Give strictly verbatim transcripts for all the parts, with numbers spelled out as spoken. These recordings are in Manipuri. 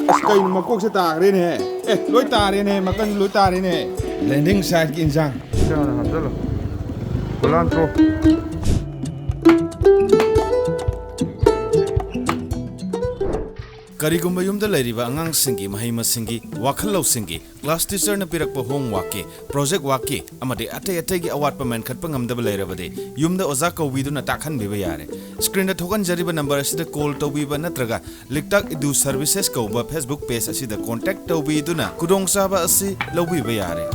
ꯑꯁ, ꯀꯩꯅꯣ, ꯃꯀꯣꯛꯁꯦ ꯇꯥꯈ꯭ꯔꯦꯅꯦ꯫ ꯑꯦ, ꯂꯣꯏ ꯇꯥꯔꯦꯅꯦ, ꯃꯀꯟ ꯂꯣꯏ ꯇꯥꯔꯦꯅꯦ꯫ Landing site ꯀꯤ ꯏꯟꯖꯥꯡ꯫ ꯏꯟꯖꯥꯡ ꯍꯥꯞꯆꯜꯂꯣ꯫ Culantro꯫ ꯀꯔꯤꯒꯨꯝꯕ ꯌꯨꯝꯗ ꯂꯩꯔꯤꯕ ꯑꯉꯥꯡꯁꯤꯡꯒꯤ ꯃꯍꯩ ꯃꯁꯤꯡꯒꯤ, ꯋꯥꯈꯜ ꯂꯧꯁꯤꯡꯒꯤ, class teacher ꯅ ꯄꯤꯔꯛꯄ homework ꯀꯤ, project work ꯀꯤ ꯑꯃꯗꯤ ꯑꯇꯩ ꯑꯇꯩꯒꯤ ꯑꯋꯥꯠꯄ ꯃꯦꯟꯈꯠꯄ ꯉꯝꯗꯕ ꯂꯩꯔꯕꯗꯤ ꯌꯨꯝꯗ ꯑꯣꯖꯥ ꯀꯧꯕꯤꯗꯨꯅ ꯇꯥꯛꯍꯟꯕꯤꯕ ꯌꯥꯔꯦ꯫ Screen ꯗ ꯊꯣꯛꯍꯟꯖꯔꯤꯕ number ꯑꯁꯤꯗ call ꯇꯧꯕꯤꯕ ꯅꯠꯇ꯭ꯔꯒ Liktak Edu Services ꯀꯧꯕ Facebook page ꯑꯁꯤꯗ contact ꯇꯧꯕꯤꯗꯨꯅ ꯈꯨꯗꯣꯡꯆꯥꯕ ꯑꯁꯤ ꯂꯧꯕꯤꯕ ꯌꯥꯔꯦ꯫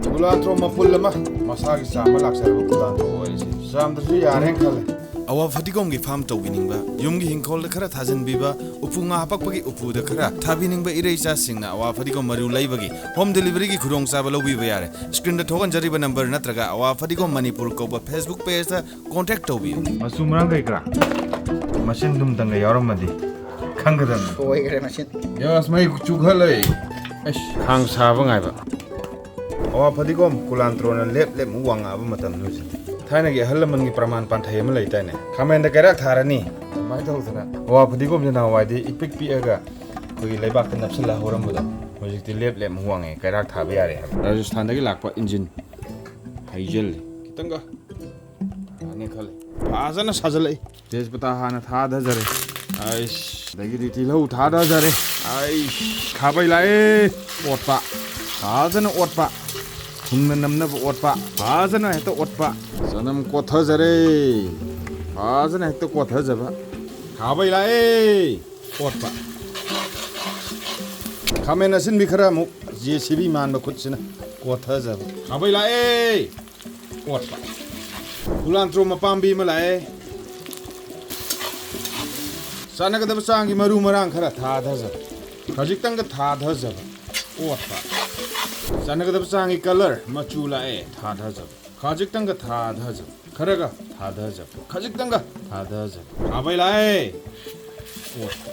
Culantro ꯃꯄꯨꯜ ꯑꯃ, ꯃꯁꯥꯒꯤ ꯆꯥꯝꯕ ꯂꯥꯛꯆꯔꯕ Culantro oil ꯁꯤ ꯆꯥꯝꯗ꯭ꯔꯁꯨ ꯌꯥꯔꯦꯅ ꯈꯜꯂꯦ꯫ ꯑꯋꯥ ꯐꯗꯤꯒꯣꯝꯒꯤ farm ꯇꯧꯕꯤꯅꯤꯡꯕ, ꯌꯨꯝꯒꯤ ꯍꯤꯡꯈꯣꯜꯗ ꯈꯔ ꯊꯥꯖꯤꯟꯕꯤꯕ, ꯎꯄꯨ ꯉꯥ ꯍꯥꯄꯛꯄꯒꯤ ꯎꯄꯨꯗ ꯈꯔ ꯊꯥꯕꯤꯅꯤꯡꯕ ꯏꯔꯩꯆꯥꯁꯤꯡꯅ ꯑꯋꯥ ꯐꯗꯤꯒꯣꯝ ꯃꯔꯨ ꯂꯩꯕꯒꯤ home delivery ꯒꯤ ꯈꯨꯗꯣꯡꯆꯥꯕ ꯂꯧꯕꯤꯕ ꯌꯥꯔꯦ꯫ Screen ꯗ ꯊꯣꯛꯍꯟꯖꯔꯤꯕ number ꯅꯠꯇ꯭ꯔꯒ ꯑꯋꯥ ꯐꯗꯤꯒꯣꯝ ꯃꯅꯤꯄꯨꯔ ꯀꯧꯕ Facebook page ꯇ contact ꯇꯧꯕꯤꯌꯨ꯫ ꯃꯆꯨ ꯃꯔꯥꯡ ꯀꯩ ꯀꯔꯥ? ꯃꯆꯤꯟ ꯇꯨꯝꯇꯪꯒ ꯌꯥꯎꯔꯝꯃꯗꯤ ꯈꯪꯒꯗꯕꯅꯤ꯫ ꯁꯣꯏꯈ꯭ꯔꯦ ꯃꯆꯤꯟ꯫ ꯌꯥꯁ, ꯃꯩ ꯆꯨꯈꯠꯂꯛꯏ꯫ ꯑꯩꯁ, ꯈꯥꯡ ꯁꯥꯕ ꯉꯥꯏꯕ꯫ ꯑꯋꯥ ꯐꯗꯤꯒꯣꯝ Culantro ꯅ ꯂꯦꯞ ꯂꯦꯞ ꯑꯃꯨꯛ ꯋꯥꯡꯉꯛꯑꯕ ꯃꯇꯝꯅꯤ ꯍꯧꯖꯤꯛ꯫ ꯊꯥꯏꯅꯒꯤ ꯑꯍꯜ ꯂꯃꯟꯒꯤ ꯄ꯭ꯔꯃꯥꯟ ꯄꯥꯟꯊꯩ ꯑꯃ ꯂꯩꯗꯥꯏꯅꯦ? ꯈꯥꯃꯦꯟꯗ ꯀꯩꯔꯥꯛ ꯊꯥꯔꯅꯤ꯫ ꯑꯗꯨꯃꯥꯏꯅ ꯇꯧꯗꯅ ꯑꯋꯥ ꯐꯗꯤꯒꯣꯝꯁꯦ ꯅꯍꯥꯟꯋꯥꯏꯗꯤ ꯏꯄꯤꯛ ꯄꯤꯛꯑꯒ ꯑꯩꯈꯣꯏꯒꯤ ꯂꯩꯕꯥꯛꯇ ꯅꯞꯁꯤꯜꯂ ꯍꯧꯔꯝꯕꯗꯣ, ꯍꯧꯖꯤꯛꯇꯤ ꯂꯦꯞ ꯂꯦꯞ ꯑꯃꯨꯛ ꯋꯥꯡꯉꯛꯑꯦ, ꯀꯩꯔꯥꯛ ꯊꯥꯕ ꯌꯥꯔꯦ ꯍꯥꯏꯕ꯫ ꯔꯥꯖꯁꯊꯥꯟꯗꯒꯤ ꯂꯥꯛꯄ ꯏꯟꯖꯤꯟ ꯍꯩꯖꯤꯜꯂꯤ꯫ ꯈꯤꯇꯪꯒ ꯌꯥꯅꯤ ꯈꯜꯂꯤ꯫ ꯐꯖꯅ ꯁꯥꯖꯤꯜꯂꯛꯏ꯫ ꯇꯦꯖꯄꯇꯥ ꯍꯥꯟꯅ ꯊꯥꯗꯖꯔꯦ꯫ ꯑꯩꯁ, ꯑꯗꯒꯤꯗꯤ ꯇꯤꯜꯍꯧ ꯊꯥꯗꯖꯔꯦ꯫ ꯑꯩꯁ, ꯈꯥꯕꯩ ꯂꯥꯛꯑꯦ꯫ ꯑꯣꯠꯄ꯫ ꯐꯖꯅ ꯑꯣꯠꯄ꯫ ꯊꯨꯝꯅ ꯅꯝꯅꯕ ꯑꯣꯠꯄ꯫ ꯐꯖꯅ ꯍꯦꯛꯇ ꯑꯣꯠꯄ꯫ ꯆꯅꯝ ꯀꯣꯠꯊꯖꯔꯦ꯫ ꯐꯖꯅ ꯍꯦꯛꯇ ꯀꯣꯠꯊꯖꯕ꯫ ꯈꯥꯕꯩ ꯂꯥꯛꯑꯦ꯫ ꯑꯣꯠꯄ꯫ ꯈꯥꯃꯦꯟ ꯑꯁꯤꯟꯕꯤ ꯈꯔ ꯑꯃꯨꯛ JCB ꯃꯥꯟꯕ ꯈꯨꯠꯁꯤꯅ ꯀꯣꯠꯊꯖꯕ꯫ ꯈꯥꯕꯩ ꯂꯥꯛꯑꯦ꯫ ꯑꯣꯠꯄ꯫ Culantro ꯃꯄꯥꯝꯕꯤ ꯑꯃ ꯂꯥꯛꯑꯦ꯫ ꯆꯥꯟꯅꯒꯗꯕ ꯆꯥꯡꯒꯤ ꯃꯔꯨ ꯃꯔꯥꯡ ꯈꯔ ꯊꯥꯗꯖꯕ꯫ ꯈꯖꯤꯛꯇꯪꯒ ꯊꯥꯗꯖꯕ꯫ ꯑꯣꯠꯄ꯫ ꯆꯥꯟꯅꯒꯗꯕ ꯆꯥꯡꯒꯤ colour, ꯃꯆꯨ ꯂꯥꯛꯑꯦ꯫ ꯊꯥꯗꯖꯕ꯫ ꯈꯖꯤꯛꯇꯪꯒ ꯊꯥꯗꯖꯕ꯫ ꯈꯔꯒ ꯊꯥꯗꯖꯕ꯫ ꯈꯖꯤꯛꯇꯪꯒ ꯊꯥꯗꯖꯕ꯫ ꯈꯥꯕꯩ ꯂꯥꯛꯑꯦ꯫ ꯑꯣꯠꯄ꯫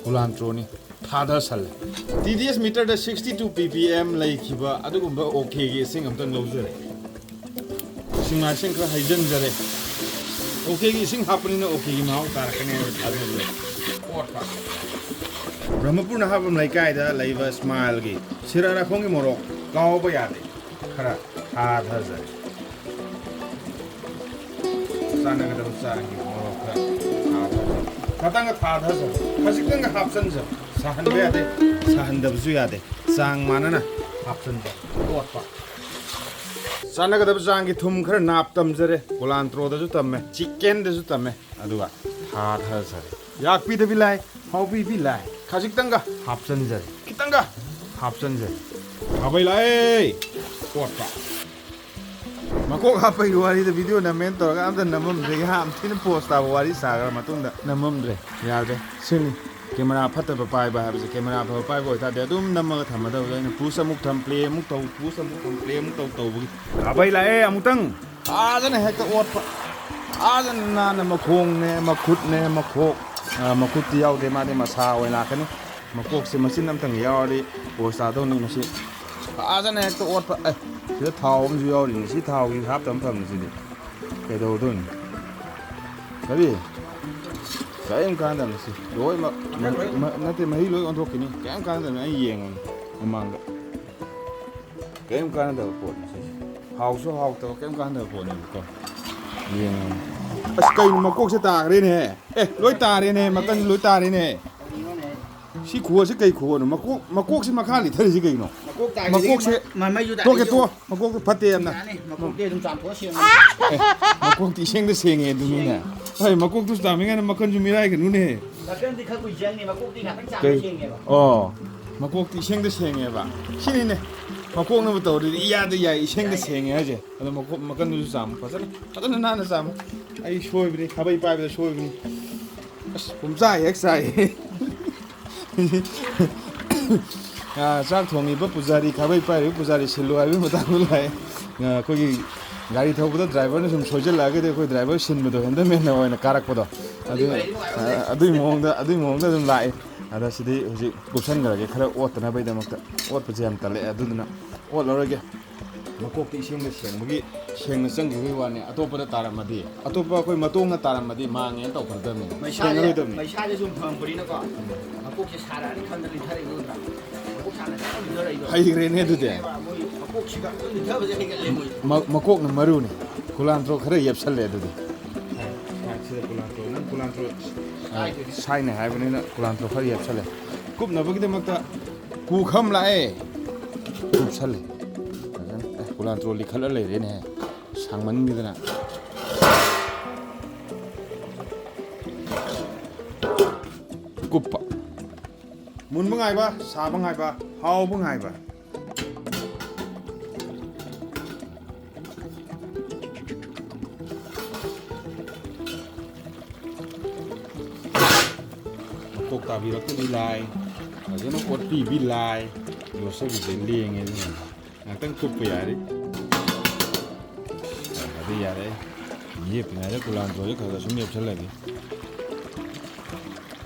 Culantro ꯅꯤ꯫ ꯊꯥꯗꯁꯜꯂꯦ꯫ TDS meter ꯗ sixty two ppm ꯂꯩꯈꯤꯕ ꯑꯗꯨꯒꯨꯝꯕ OK ꯒꯤ ꯏꯁꯤꯡ ꯑꯝꯇꯪ ꯂꯧꯖꯔꯦ꯫ ꯏꯁꯤꯡ ꯃꯥꯏꯁꯤꯡ ꯈꯔ ꯍꯩꯖꯤꯟꯖꯔꯦ꯫ OK ꯒꯤ ꯏꯁꯤꯡ ꯍꯥꯞꯄꯅꯤꯅ OK ꯒꯤ ꯃꯍꯥꯎ ꯇꯥꯔꯛꯀꯅꯤ ꯍꯥꯏꯕ ꯊꯥꯖꯕ ꯂꯩ꯫ ꯑꯣꯠꯄ꯫ ꯕ꯭ꯔꯍ꯭ꯃꯄꯨꯔ ꯅꯍꯥꯕꯝ ꯂꯩꯀꯥꯏꯗ ꯂꯩꯕ ꯁ꯭ꯃꯥꯏꯜꯒꯤ ꯁꯤꯔꯥꯔꯥꯈꯣꯡꯒꯤ ꯃꯣꯔꯣꯛ ꯀꯥꯎꯕ ꯌꯥꯗꯦ꯫ ꯈꯔ ꯊꯥꯊꯖꯔꯦ꯫ ꯆꯥꯟꯅꯒꯗꯕ ꯆꯥꯡꯒꯤ ꯃꯣꯔꯣꯛ ꯈꯔ ꯊꯥꯊꯖꯔꯦ꯫ ꯈꯇꯪꯒ ꯊꯥꯊꯖꯔꯦ꯫ ꯈꯖꯤꯛꯇꯪꯒ ꯍꯥꯞꯆꯟꯖꯔꯦ꯫ ꯁꯥꯍꯟꯕ ꯌꯥꯗꯦ꯫ ꯁꯥꯍꯟꯗꯕꯁꯨ ꯌꯥꯗꯦ꯫ ꯆꯥꯡ ꯃꯥꯟꯅꯅ ꯍꯥꯞꯆꯟꯖꯔꯦ꯫ ꯇꯣꯠꯄ꯫ ꯆꯥꯟꯅꯒꯗꯕ ꯆꯥꯡꯒꯤ ꯊꯨꯝ ꯈꯔ ꯅꯥꯞ ꯇꯝꯖꯔꯦ꯫ ꯀꯣꯂꯥꯟꯇ꯭ꯔꯣꯗꯁꯨ ꯇꯝꯃꯦ, ꯆꯤꯛꯀꯦꯟꯗꯁꯨ ꯇꯝꯃꯦ꯫ ꯑꯗꯨꯒ ꯊꯥꯊꯖꯔꯦ꯫ ꯌꯥꯛꯄꯤꯗꯕꯤ ꯂꯥꯏ, ꯍꯥꯎꯕꯤꯕꯤ ꯂꯥꯏ, ꯈꯖꯤꯛꯇꯪꯒ ꯍꯥꯞꯆꯟꯖꯔꯦ, ꯈꯤꯇꯪꯒ ꯍꯥꯞꯆꯟꯖꯔꯦ꯫ ꯈꯥꯕꯩ ꯂꯥꯛꯑꯦ꯫ ꯀꯣꯠꯄ꯫ ꯃꯀꯣꯛ ꯍꯥꯞꯄꯒꯤ ꯋꯥꯔꯤꯗ ꯚꯤꯗꯤꯑꯣ ꯅꯝꯃꯦꯅ ꯇꯧꯔꯒ ꯑꯝꯇ ꯅꯝꯃꯝꯗ꯭ꯔꯦ꯫ ꯌꯥꯝ ꯊꯤꯅ ꯄꯣꯁ ꯇꯥꯕ ꯋꯥꯔꯤ ꯁꯥꯈ꯭ꯔ ꯃꯇꯨꯡꯗ ꯅꯝꯃꯝꯗ꯭ꯔꯦ꯫ ꯌꯥꯗ꯭ꯔꯦ꯫ ꯁꯤꯅꯤ꯫ ꯀꯦꯃꯦꯔꯥ ꯐꯠꯇꯕ ꯄꯥꯏꯕ ꯍꯥꯏꯕꯁꯦ, ꯀꯦꯃꯦꯔꯥ ꯐꯕ ꯄꯥꯏꯕ ꯑꯣꯏꯇꯥꯔꯗꯤ ꯑꯗꯨꯝ ꯅꯝꯃꯒ ꯊꯝꯃꯗꯕꯗꯣ꯫ ꯑꯩꯅ ꯄꯨꯁ ꯑꯃꯨꯛ ꯊꯝ, ꯄ꯭ꯂꯦ ꯑꯃꯨꯛ ꯇꯧ, ꯄꯨꯁ ꯑꯃꯨꯛ ꯊꯝ, ꯄ꯭ꯂꯦ ꯑꯃꯨꯛ ꯇꯧ ꯇꯧꯕꯒꯤ꯫ ꯈꯥꯕꯩ ꯂꯥꯛꯑꯦ ꯑꯃꯨꯛꯇꯪ꯫ ꯐꯖꯅ ꯍꯦꯛꯇ ꯑꯣꯠꯄ꯫ ꯐꯖꯅ ꯅꯥꯟꯅ ꯃꯈꯣꯡꯅꯦ, ꯃꯈꯨꯠꯅꯦ, ꯃꯈꯣꯛ, ꯑ, ꯃꯈꯨꯠꯇꯤ ꯌꯥꯎꯗꯦ, ꯃꯥꯗꯤ ꯃꯁꯥ ꯑꯣꯏꯅ ꯂꯥꯛꯀꯅꯤ꯫ ꯃꯀꯣꯛꯁꯦ ꯃꯆꯤꯟ ꯑꯝꯇꯪ ꯌꯥꯎꯔꯗꯤ ꯄꯣꯁ ꯇꯥꯗꯧꯅꯤ ꯃꯁꯤ꯫ ꯐꯖꯅ ꯍꯦꯛꯇ ꯑꯣꯠꯄ꯫ ꯑꯦ, ꯁꯤꯗ ꯊꯥꯎ ꯑꯃꯁꯨ ꯌꯥꯎꯔꯤꯅꯦ꯫ ꯁꯤ ꯊꯥꯎꯁꯤ ꯍꯥꯞꯇꯕ ꯐꯕꯅꯤ ꯁꯤꯗꯤ꯫ ꯀꯩꯗꯧꯗꯣꯏꯅꯣ? ꯀꯔꯤ? ꯀꯔꯤꯝ ꯀꯥꯟꯗꯕꯅꯤ ꯁꯤ꯫ ꯂꯣꯏꯃꯛ ꯃ-, ꯃ-, ꯅꯠꯇꯦ, ꯃꯍꯤ ꯂꯣꯏ ꯑꯣꯟꯊꯣꯛꯈꯤꯅꯤ꯫ ꯀꯔꯤꯝ ꯀꯥꯟꯗꯕꯅꯤ꯫ ꯑꯩ ꯌꯦꯡꯉꯨꯅꯤ ꯃꯃꯥꯡꯗ꯫ ꯀꯔꯤꯝ ꯀꯥꯟꯅꯗꯕ ꯄꯣꯠꯅꯤ ꯁꯤꯁꯦ꯫ ꯍꯥꯎꯁꯨ ꯍꯥꯎꯇꯕ, ꯀꯔꯤꯝ ꯀꯥꯟꯅꯗꯕ ꯄꯣꯠꯅꯦꯕꯀꯣ꯫ ꯌꯦꯡꯉꯣ꯫ ꯑꯁ, ꯀꯩꯅꯣ ꯃꯀꯣꯛꯁꯦ ꯇꯥꯈ꯭ꯔꯦꯅꯦ꯫ ꯑꯦ, ꯂꯣꯏ ꯇꯥꯔꯦꯅꯦ꯫ ꯃꯀꯟꯁꯨ ꯂꯣꯏ ꯇꯥꯔꯦꯅꯦ꯫ ꯁꯤ ꯈꯨꯍꯣꯠꯁꯤ ꯀꯩ ꯈꯨꯍꯣꯠꯅꯣ? ꯃꯀꯣꯛ, ꯃꯀꯣꯛꯁꯤ ꯃꯈꯥ ꯂꯤꯊꯔꯤꯁꯤ ꯀꯩꯅꯣ? ꯃꯀꯣꯛ ꯇꯥꯈꯤꯕꯒꯤ ꯃꯀꯣꯛꯁꯦ ꯃ-, ꯃꯃꯩꯁꯨ ꯇꯣꯛꯀꯦ, ꯇꯥꯈꯤꯕꯒꯤ ꯇꯣꯛꯑꯣ꯫ ꯃꯀꯣꯛꯇꯣ ꯐꯠꯇꯦ ꯌꯥꯝꯅ꯫ ꯌꯥꯅꯤ, ꯃꯀꯣꯛꯇꯤ ꯑꯗꯨꯝ ꯆꯥꯝꯊꯣꯛꯑ ꯁꯦꯡꯉꯣ꯫ ꯑꯦ, ꯃꯀꯣꯛꯇꯤ ꯏꯁꯦꯡꯗ ꯁꯦꯡꯉꯦ ꯑꯗꯨꯅꯤꯅꯦ꯫ ꯍꯣꯏ, ꯃꯀꯣꯛꯇꯨꯁꯨ ꯇꯥꯃꯤꯉꯥꯏꯅ ꯃꯀꯟꯁꯨ ꯃꯤꯔꯥꯏꯒꯅꯨꯅꯦ꯫ ꯃꯀꯟꯗꯤ ꯈꯔ ꯀꯨꯏ ꯆꯪꯅꯤ, ꯃꯀꯣꯛꯇꯤ ꯉꯥꯛꯇꯪ ꯆꯥꯝꯕ ꯀꯩ? ꯁꯦꯡꯉꯦꯕ꯫ ꯑꯣ, ꯃꯀꯣꯛꯇꯤ ꯏꯁꯦꯡꯗ ꯁꯦꯡꯉꯦꯕ꯫ ꯁꯤꯅꯤꯅꯦ, ꯃꯀꯣꯛꯅꯕꯨ ꯇꯧꯔꯗꯤ ꯏꯌꯥꯗ ꯌꯥꯏ, ꯏꯁꯦꯡꯗ ꯁꯦꯡꯉꯦ ꯍꯥꯏꯁꯦ꯫ ꯑꯗꯣ ꯃꯀꯣꯛ, ꯃꯀꯟꯗꯨꯁꯨ ꯆꯥꯝꯃꯨ ꯐꯖꯅ, ꯐꯖꯅ ꯅꯥꯟꯅ ꯆꯥꯝꯃꯨ꯫ ꯑꯩ ꯁꯣꯏꯕꯅꯤ, ꯈꯥꯕꯩ ꯄꯥꯏꯕꯗ ꯁꯣꯏꯕꯅꯤ꯫ ꯑꯁ, ꯄꯨꯝꯆꯥꯏ ꯍꯦꯛ ꯆꯥꯏ꯫ ꯑꯥ, ꯆꯥꯛ ꯊꯣꯡꯉꯤꯕ ꯄꯨꯖꯥꯔꯤ, ꯈꯥꯕꯩ ꯄꯥꯏꯔꯤꯕ ꯄꯨꯖꯥꯔꯤ ꯁꯤꯜꯂꯨ ꯍꯥꯏꯕꯒꯤ ꯃꯇꯥꯡꯗ ꯂꯥꯛꯑꯦ꯫ ꯑꯥ, ꯑꯩꯈꯣꯏꯒꯤ ꯒꯥꯔꯤ ꯊꯧꯕꯗ ꯗ꯭ꯔꯥꯏꯚꯔꯅ ꯁꯨꯝ ꯁꯣꯏꯖꯜꯂꯛꯑꯒꯗꯤ ꯑꯩꯈꯣꯏ ꯗ꯭ꯔꯥꯏꯚꯔ ꯁꯤꯟꯕꯗꯣ, ꯍꯦꯟꯗꯜꯃꯦꯟꯅ ꯑꯣꯏꯅ ꯀꯥꯔꯛꯄꯗꯣ꯫ ꯑꯗꯨ, ꯑꯥ, ꯑꯗꯨꯒꯤ ꯃꯑꯣꯡꯗ, ꯑꯗꯨꯒꯤ ꯃꯑꯣꯡꯗ ꯑꯗꯨꯝ ꯂꯥꯛꯑꯦ꯫ ꯑꯗ ꯁꯤꯗꯤ ꯍꯧꯖꯤꯛ ꯀꯨꯞꯁꯟꯈ꯭ꯔꯒꯦ, ꯈꯔ ꯑꯣꯠꯇꯅꯕꯒꯤꯗꯃꯛꯇ꯫ ꯑꯣꯠꯄꯁꯦ ꯌꯥꯝ ꯇꯜꯂꯛꯑꯦ, ꯑꯗꯨꯗꯨꯅ ꯑꯣꯠꯂꯔꯣꯏꯒꯦ꯫ ꯃꯀꯣꯛꯇꯤ ꯏꯁꯦꯡꯗ ꯁꯦꯡꯕꯒꯤ ꯁꯦꯡꯅ ꯆꯪꯈꯤꯕꯒꯤ ꯋꯥꯅꯤ꯫ ꯑꯇꯣꯞꯄꯗ ꯇꯥꯔꯝꯃꯗꯤ, ꯑꯇꯣꯞꯄ ꯑꯩꯈꯣꯏ ꯃꯇꯣꯡꯅ ꯇꯥꯔꯝꯃꯗꯤ ꯃꯥꯡꯉꯦꯅ ꯇꯧꯈ꯭ꯔꯗꯕꯅꯤ꯫ ꯃꯩꯁꯥꯁꯦ, ꯁꯦꯡꯉꯔꯣꯏꯗꯕꯅꯤ꯫ ꯃꯩꯁꯥꯁꯦ ꯁꯨꯝ ꯐꯪꯉꯛꯄꯅꯤꯅꯀꯣ, ꯃꯀꯣꯛꯁꯦ ꯁꯥꯔꯛꯑꯅꯤ ꯈꯟꯗꯅ ꯂꯤꯊꯔꯛꯏꯗꯣ ꯅꯠꯇ꯭ꯔꯥ? ꯃꯀꯣꯛ ꯁꯥꯅ ꯈꯤꯇꯪ ꯂꯤꯊꯔꯛꯏꯗꯣ꯫ ꯍꯩꯈ꯭ꯔꯦꯅꯦ ꯑꯗꯨꯗꯤ꯫ ꯃꯣꯏ ꯃꯀꯣꯛꯁꯤꯒ ꯑꯗꯨꯝ ꯂꯤꯊꯕꯁꯦ ꯍꯩꯒꯠꯂꯦ ꯃꯣꯏ꯫ ꯃ-, ꯃꯀꯣꯛꯅ ꯃꯔꯨꯅꯤ꯫ ꯀꯨꯂꯥꯟꯇ꯭ꯔꯣ ꯈꯔ ꯌꯦꯞꯁꯜꯂꯦ ꯑꯗꯨꯗꯤ꯫ ꯁꯥꯏꯠꯁꯤꯗ ꯀꯨꯂꯥꯟꯇ꯭ꯔꯣ, ꯅꯪ ꯀꯨꯂꯥꯟꯇ꯭ꯔꯣ ꯁꯥꯏꯅꯦ ꯍꯥꯏꯕꯅꯤꯅ ꯀꯨꯂꯥꯟꯇ꯭ꯔꯣ ꯈꯔ ꯌꯦꯞꯁꯜꯂꯦ꯫ ꯀꯨꯞꯅꯕꯒꯤꯗꯃꯛꯇ ꯀꯨꯈꯝ ꯂꯥꯛꯑꯦ꯫ ꯀꯨꯞꯁꯜꯂꯦ꯫ ꯐꯖꯅ꯫ ꯑꯦ, ꯀꯨꯂꯥꯟꯇ꯭ꯔꯣ ꯂꯤꯈꯠꯂ ꯂꯩꯔꯦꯅꯦꯍꯦ꯫ ꯁꯥꯡꯃꯟꯈꯤꯗꯅ꯫ ꯀꯨꯞꯄ꯫ ꯃꯨꯟꯕ ꯉꯥꯏꯕ, ꯁꯥꯕ ꯉꯥꯏꯕ, ꯍꯥꯎꯕ ꯉꯥꯏꯕ꯫ ꯃꯀꯣꯛ ꯇꯥꯕꯤꯔꯛꯄꯗꯤ ꯂꯥꯏ, ꯐꯖꯅ ꯑꯣꯠꯄꯤꯕꯤ ꯂꯥꯏ꯫ ꯌꯣꯠꯁꯕꯤꯁꯦ ꯂꯦꯡꯉꯦ ꯑꯗꯨꯅ꯫ ꯉꯥꯛꯇꯪ ꯀꯨꯞꯄ ꯌꯥꯔꯤ꯫ ꯑꯗꯨ ꯌꯥꯔꯦ꯫ ꯌꯦꯞꯄꯤꯉꯩꯗ ꯀꯨꯂꯥꯟꯇ꯭ꯔꯣꯁꯦ ꯈꯔ ꯈꯔ ꯁꯨꯝ ꯌꯦꯞꯁꯜꯂꯒꯦ꯫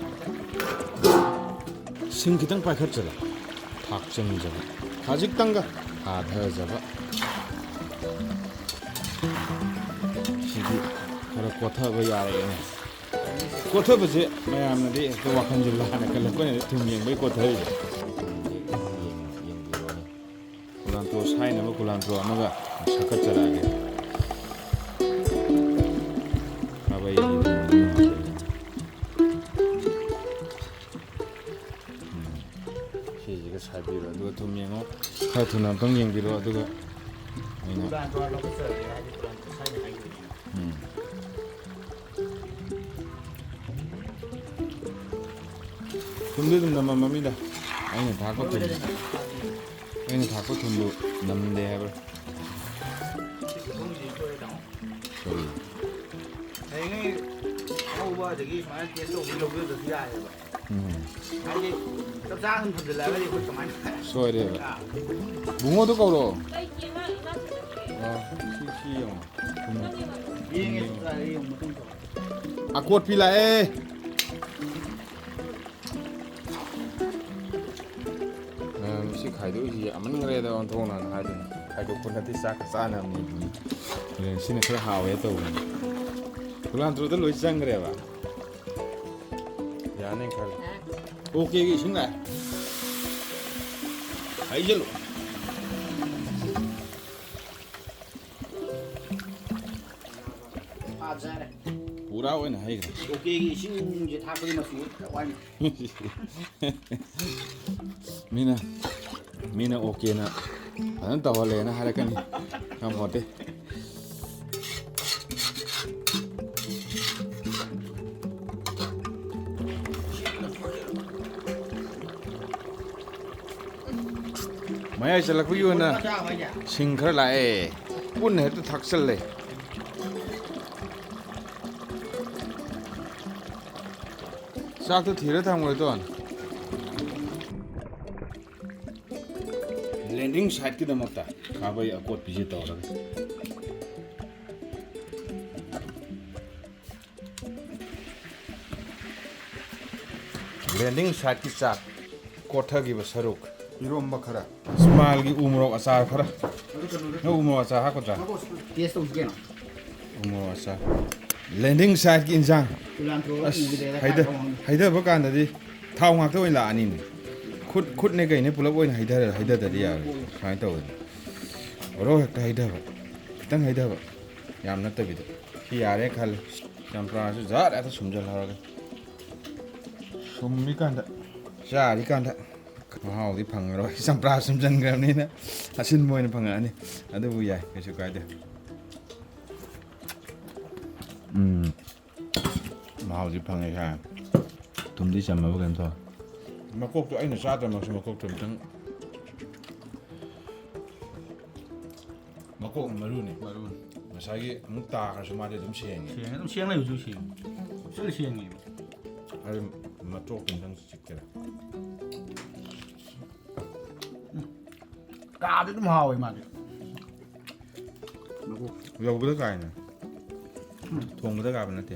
ꯁꯤꯡ ꯈꯤꯇꯪ ꯄꯥꯏꯈꯠꯆꯕ, ꯊꯥꯛ ꯆꯪꯖꯕ, ꯈꯖꯤꯛꯇꯪꯒ ꯊꯥꯊꯖꯕ꯫ ꯁꯤꯗꯤ ꯈꯔ ꯀꯣꯊꯕ ꯌꯥꯔꯦꯅꯦ꯫ ꯀꯣꯊꯕꯁꯦ ꯃꯌꯥꯝꯅꯗꯤ ꯍꯦꯛꯇ ꯋꯥꯈꯜꯁꯦ ꯂꯥꯟꯅ ꯈꯜꯂꯛꯄꯅꯦ, ꯊꯨꯝ ꯌꯦꯡꯕꯩ ꯀꯣꯊꯔꯤꯁꯦ꯫ ꯀꯨꯂꯥꯟꯇ꯭ꯔꯣ ꯁꯥꯏꯅꯕ ꯀꯨꯂꯥꯟꯇ꯭ꯔꯣ ꯑꯃꯒ ꯁꯛꯀꯠꯆꯔꯛꯑꯒꯦ꯫ ꯈꯥꯕꯩ꯫ ꯎꯝ꯫ ꯁꯤꯁꯤꯒ ꯁꯥꯏꯕꯤꯔꯣ, ꯑꯗꯨꯒ ꯊꯨꯝ ꯌꯦꯡꯉꯣ꯫ ꯈꯔ ꯊꯨꯅ ꯑꯝꯇꯪ ꯌꯦꯡꯕꯤꯔꯣ, ꯑꯗꯨꯒ ꯑꯩꯅ ꯀꯨꯂꯥꯟꯇ꯭ꯔꯣ ꯂꯧꯈꯠꯆꯔꯒꯦ ꯍꯥꯏꯗꯤ ꯀꯨꯂꯥꯟꯇ꯭ꯔꯣ ꯁꯥꯏꯅ ꯍꯥꯏꯈꯤꯕꯅꯤꯅ꯫ ꯎꯝ꯫ ꯊꯨꯝꯗꯤ ꯑꯗꯨꯝ ꯅꯝꯃꯝꯃꯃꯤꯗ꯫ ꯑꯩꯅ ꯊꯥꯛꯄ ꯊꯨꯝ, ꯑꯩꯅ ꯊꯥꯛꯄ ꯊꯨꯝꯕꯨ ꯅꯝꯗꯦ ꯍꯥꯏꯕ꯭ꯔꯥ? ꯀꯔꯤ? ꯍꯌꯦꯡꯉꯩ ꯑꯉꯧꯕ ꯑꯗꯒꯤ ꯁꯨꯃꯥꯏꯅ ꯇꯦꯁ ꯇꯧꯕꯒꯤ ꯂꯧꯖꯗ꯭ꯔꯁꯨ ꯌꯥꯏꯑꯕ꯫ ꯎꯝ꯫ ꯍꯥꯏꯗꯤ ꯆꯞ ꯆꯥꯅ ꯑꯗꯨꯝ ꯊꯝꯖꯤꯜꯂꯛꯑꯒꯗꯤ ꯑꯩꯈꯣꯏ ꯀꯃꯥꯏꯅ? ꯁꯣꯏꯔꯦꯕ꯫ ꯑꯥ꯫ ꯕꯨꯡꯉꯣꯗꯣ ꯀꯧꯔꯣ꯫ ꯑꯥ, ꯁꯤ, ꯁꯤ ꯌꯦꯡꯉꯣ꯫ ꯌꯦꯡꯉꯦ, ꯆꯞ ꯆꯥꯔꯦ, ꯌꯦꯡꯉꯣ, ꯃꯇꯨꯡ ꯇꯧꯔꯣ꯫ ꯑꯀꯣꯠꯄꯤ ꯂꯥꯛꯑꯦ꯫ ꯃꯌꯥꯝ ꯁꯤ ꯈꯥꯏꯗꯣꯛꯏꯁꯤ ꯌꯥꯝꯃꯟꯈ꯭ꯔꯦꯗ ꯑꯣꯟꯊꯣꯛꯅ ꯍꯥꯏꯗꯣꯏꯅꯤ꯫ ꯈꯥꯏꯗꯣꯛꯄ ꯅꯠꯇꯦ, ꯆꯥꯛꯀ ꯆꯥꯅꯕꯅꯤ꯫ ꯑꯗꯨꯅ ꯁꯤꯅ ꯈꯔ ꯍꯥꯎꯋꯦ ꯇꯧꯕꯅꯤ꯫ ꯀꯨꯂꯥꯟꯇ꯭ꯔꯣꯗ ꯂꯣꯏ ꯆꯪꯈ꯭ꯔꯦꯕ꯫ ꯌꯥꯅꯤ ꯈꯜꯂꯤ꯫ ꯑꯣꯀꯦꯒꯤ ꯏꯁꯤꯡ ꯂꯥꯛꯑꯦ꯫ ꯍꯩꯖꯜꯂꯨ꯫ ꯐꯥꯖꯔꯦ꯫ ꯄꯨꯔꯥ ꯑꯣꯏꯅ ꯍꯩꯈ꯭ꯔꯦ꯫ ꯑꯣꯀꯦꯒꯤ ꯏꯁꯤꯡꯁꯦ ꯊꯥꯛꯄꯒꯤ ꯃꯆꯨ ꯈꯔ ꯋꯥꯠꯂꯤ꯫ ꯃꯤꯅ, ꯃꯤꯅ ꯑꯣꯀꯦꯅ ꯐꯖꯅ ꯇꯧꯍꯜꯂꯦꯅ ꯍꯥꯏꯔꯛꯀꯅꯤ꯫ ꯉꯝꯄꯣꯠꯇꯦ꯫ ꯃꯌꯥꯏ ꯆꯜꯂꯛꯄꯒꯤ ꯑꯣꯏꯅ ꯁꯤꯡ ꯈꯔ ꯂꯥꯛꯑꯦ꯫ ꯄꯨꯟꯅ ꯍꯦꯛꯇ ꯊꯥꯛꯆꯜꯂꯦ꯫ ꯆꯥꯛꯇꯣ ꯊꯤꯔ ꯊꯝꯈ꯭ꯔꯦ, ꯇꯣꯟ꯫ ꯂꯦꯟꯗꯤꯡ ꯁꯥꯏꯠꯀꯤꯗꯃꯛꯇ ꯈꯥꯕꯩ ꯑꯀꯣꯠꯄꯤꯁꯦ ꯇꯧꯔꯒ꯫ ꯂꯦꯟꯗꯤꯡ ꯁꯥꯏꯠꯀꯤ ꯆꯥꯛ ꯀꯣꯠꯊꯈꯤꯕ ꯁꯔꯨꯛ꯫ ꯏꯔꯣꯝꯕ ꯈꯔ꯫ ꯏꯁꯃꯥꯏꯜꯒꯤ ꯎ ꯃꯣꯔꯣꯛ ꯑꯆꯥꯔ ꯈꯔ꯫ ꯅꯪ ꯎ ꯃꯣꯔꯣꯛ ꯑꯆꯥꯔ ꯍꯥꯞꯀꯗ꯭ꯔꯥ? ꯇꯦꯁ ꯇꯧꯁꯤ ꯀꯩꯅꯣ꯫ ꯎ ꯃꯣꯔꯣꯛ ꯑꯆꯥꯔ꯫ ꯂꯦꯟꯗꯤꯡ ꯁꯥꯏꯠꯀꯤ ꯏꯟꯁꯥꯡ꯫ ꯀꯨꯂꯥꯟ ꯊꯣꯛꯑꯒ ꯑꯁ, ꯎꯈꯤꯗ꯭ꯔꯦꯗ ꯍꯩꯗ-, ꯀꯥꯏꯗ ꯍꯩꯗꯕ ꯀꯥꯟꯗꯗꯤ ꯊꯥꯎ ꯉꯥꯛꯇ ꯑꯣꯏꯅ ꯂꯥꯛꯑꯅꯤꯅꯦ꯫ ꯈꯨꯠ, ꯈꯨꯠꯅꯦ ꯀꯩꯅꯦ ꯄꯨꯂꯞ ꯑꯣꯏꯅ ꯍꯩꯗꯔ-, ꯍꯩꯗꯗꯗꯤ ꯌꯥꯔꯣꯏ꯫ ꯁꯨꯃꯥꯏꯅ ꯇꯧꯕꯅꯤ꯫ ꯔꯣ ꯍꯦꯛꯇ ꯍꯩꯗꯕ꯫ ꯈꯤꯇꯪ ꯍꯩꯗꯕ꯫ ꯌꯥꯝ ꯅꯠꯇꯕꯤꯗ꯫ ꯁꯤ ꯌꯥꯔꯦ ꯈꯜꯂꯦ꯫ ꯆꯝꯄ꯭ꯔꯥꯁꯨ ꯖꯥꯠ ꯍꯦꯛꯇ ꯁꯨꯝꯖꯜꯍꯧꯔꯒꯦ꯫ ꯁꯨꯝꯃꯤꯀꯥꯟꯗ, ꯆꯥꯔꯤꯀꯥꯟꯗ ꯃꯍꯥꯎꯗꯤ ꯐꯪꯉꯔꯣꯏ꯫ ꯆꯝꯄ꯭ꯔꯥ ꯁꯨꯝꯖꯟꯈ꯭ꯔꯕꯅꯤꯅ ꯑꯁꯤꯟꯕ ꯑꯣꯏꯅ ꯐꯪꯉꯛꯑꯅꯤ꯫ ꯑꯗꯨꯕꯨ ꯌꯥꯏ, ꯀꯩꯁꯨ ꯀꯥꯏꯗꯦ꯫ ꯎꯝ꯫ ꯃꯍꯥꯎꯗꯤ ꯐꯪꯉꯦ ꯁꯥꯏ꯫ ꯊꯨꯝꯗꯤ ꯆꯝꯃꯕ ꯀꯩꯅꯣ ꯇꯧꯔꯦ꯫ ꯃꯀꯣꯛꯇꯣ ꯑꯩꯅ ꯆꯥꯗ꯭ꯔꯃꯛꯁꯨ ꯃꯀꯣꯛꯇꯣ ꯑꯝꯇꯪ꯫ ꯃꯀꯣꯛꯅ ꯃꯔꯨꯅꯤ꯫ ꯃꯔꯨꯅꯤ꯫ ꯉꯁꯥꯏꯒꯤ ꯑꯃꯨꯛ ꯇꯥꯈ꯭ꯔꯁꯨ ꯃꯥꯗꯤ ꯑꯗꯨꯝ ꯁꯦꯡꯉꯦ꯫ ꯁꯦꯡꯉꯦ, ꯑꯗꯨꯝ ꯁꯦꯡꯅ ꯍꯧꯖꯤꯛ ꯁꯦꯡꯉꯦ꯫ ꯐꯖꯅ ꯁꯦꯡꯉꯦꯕ꯫ ꯑꯗꯨ ꯃꯇꯣꯛꯇꯣ ꯑꯝꯇꯪ ꯆꯤꯛꯀꯦꯔꯥ? ꯀꯥꯗꯤ ꯑꯗꯨꯝ ꯍꯥꯎꯋꯦ ꯃꯥꯗꯤ꯫ ꯃꯀꯣꯛ꯫ ꯌꯧꯕꯗ ꯀꯥꯏꯅ꯫ ꯎꯝ꯫ ꯊꯣꯡꯕꯗ ꯀꯥꯕ ꯅꯠꯇꯦ꯫